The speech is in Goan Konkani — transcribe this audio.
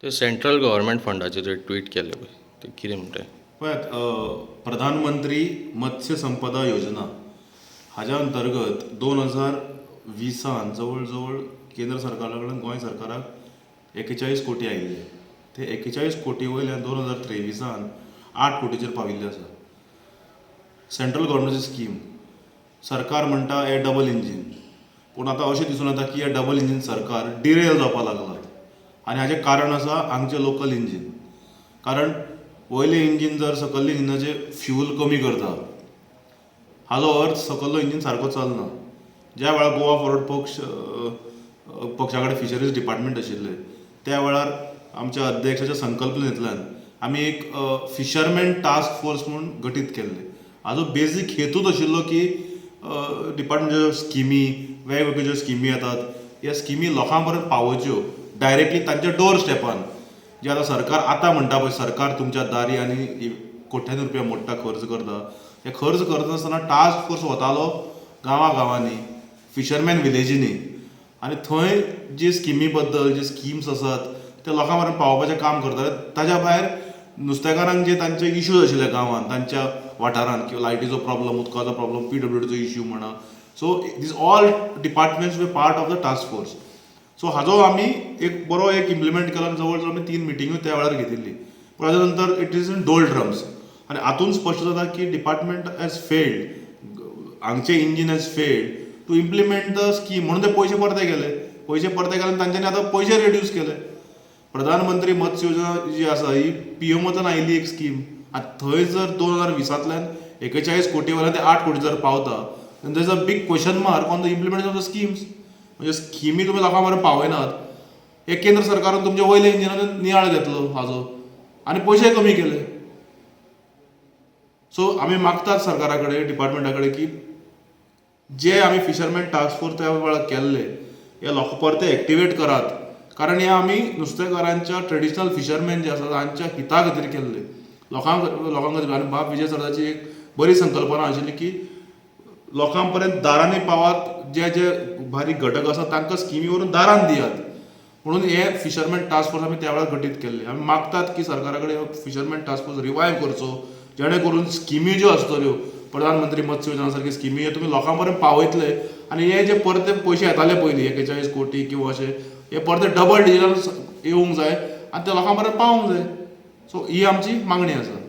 ते सेंट्रल गव्हर्मेंट फंडाचे ते ट्वीट केल्ले पळय, ते कितें म्हणटा? पळयात, प्रधानमंत्री मत्स्य संपदा योजना हाज्या अंतर्गत 2020 जवळ जवळ केंद्र सरकारा कडल्यान गोंय सरकाराक 41 कोटी आयिल्ले. ते 41 कोटी वयल्यान 2023 8 कोटीचेर पाविल्ले आसा. सेंट्रल गव्हर्मेंटाची स्कीम, सरकार म्हणटा हे डबल इंजीन, पूण आतां अशें दिसून येता की हे डबल इंजीन सरकार डिरेल जावपाक लागला आनी हाजें कारण आसा हांगचें लोकल इंजीन. कारण वयलें इंजीन जर सकल्ले इंजिनाचें फ्यूल कमी करता, हाजो अर्थ सकल्लो इंजीन सारको चलना. ज्या वेळार गोवा फॉरवर्ड पक्ष पक्षा कडेन फिशरीज डिपार्टमेंट आशिल्लें, त्या वेळार आमच्या अध्यक्षाच्या संकल्पनेंतल्यान आमी एक फिशरमॅन टास्क फोर्स म्हूण गठीत केल्लें. हाजो बेजीक हेतूच आशिल्लो की डिपार्टमेंटाच्यो स्किमी, वेगवेगळ्यो ज्यो स्किमी येतात, ह्या स्किमी लोकां पर्यंत पावोवच्यो डायरेक्टली तांच्या डोर स्टेपान. जे आतां सरकार आतां म्हणटा पळय, सरकार तुमच्या दारी आनी कोट्यांनी रुपया मोडटा, खर्च करता, हे खर्च करतासतना टास्क फोर्स वतालो गांवा गांवांनी, फिशरमॅन विलेजींनी आनी थंय जी स्किमी बद्दल जे स्किम्स आसात ते लोकां मेरेन पावोवपाचें काम करताले. ताज्या भायर नुस्तेकारांक जे तांचे इश्यूज आशिल्ले गांवांत, तांच्या वाठारांत, किंवा लायटीचो प्रॉब्लम, उदकाचो प्रॉब्लम, पीडब्ल्यूडीचो इश्यू म्हणा, so these all departments were part of the task force. So हाजो आमी एक बरो एक इम्प्लिमेंट केलो आनी जवळ जवळ आमी 3 मिटिंग्यो त्या वेळार घेतिल्ली. पूण हाज्या नंतर it is in doldrums आनी हातून स्पश्ट जाता की डिपार्टमेंट हॅज फेल्ड, हांगचे engine has failed to implement the scheme. म्हणून ते पयशे परते गेले. पयशे परते गेले आनी तांच्यांनी आतां पयशे रिड्यूस केले. प्रधानमंत्री मत्स्य योजना जी आसा ही पीएमओच्यान आयिल्ली एक स्कीम. आतां थंय जर 2020तांतल्यान 41 कोटी वयल्यान ते 8 कोटी जर पावता, then there is a big question mark on the implementation of the schemes. म्हणजे स्किमी तुमी लोकां मेरेन पावयनात. हे केंद्र सरकारान तुमच्या वयल्या इंजिनान नियाळ घेतलो हाजो आनी पयशे कमी केले. सो आमी मागतात सरकारा कडेन, डिपार्टमेंटा कडेन की जे आमी फिशरमॅन टास्क फोर्स त्या वेळार केल्ले, हे लोक परते एक्टिवेट करात, कारण हे आमी नुस्तेकारांच्या, ट्रेडिशनल फिशरमॅन जे आसात तांच्या हिता खातीर केल्ले, लोकां खातीर. आनी बाब विजय सरदाची एक बरी संकल्पना आशिल्ली की लोकां पर्यंत दारांनी पावात, जे जे बारीक घटक आसात तांकां स्किमी व्हरून दारान दियात म्हणून हे फिशरमॅन टास्क फोर्स आमी त्या वेळार गठीत केल्ले. आमी मागतात की सरकारा कडेन फिशरमॅन टास्क फोर्स रिवायव करचो, जेणे करून स्किमी ज्यो आसतल्यो, प्रधानमंत्री मत्स्य योजना सारकी स्किमी, हे तुमी लोकां पर्यंत पावयतले आनी हे जे परते पयशे येताले पयलीं 41 कोटी किंवा अशे, हे परते डबल डिजिटान येवंक जाय आनी ते लोकां पर्यंत पावोंक जाय. सो ही आमची मागणी आसा.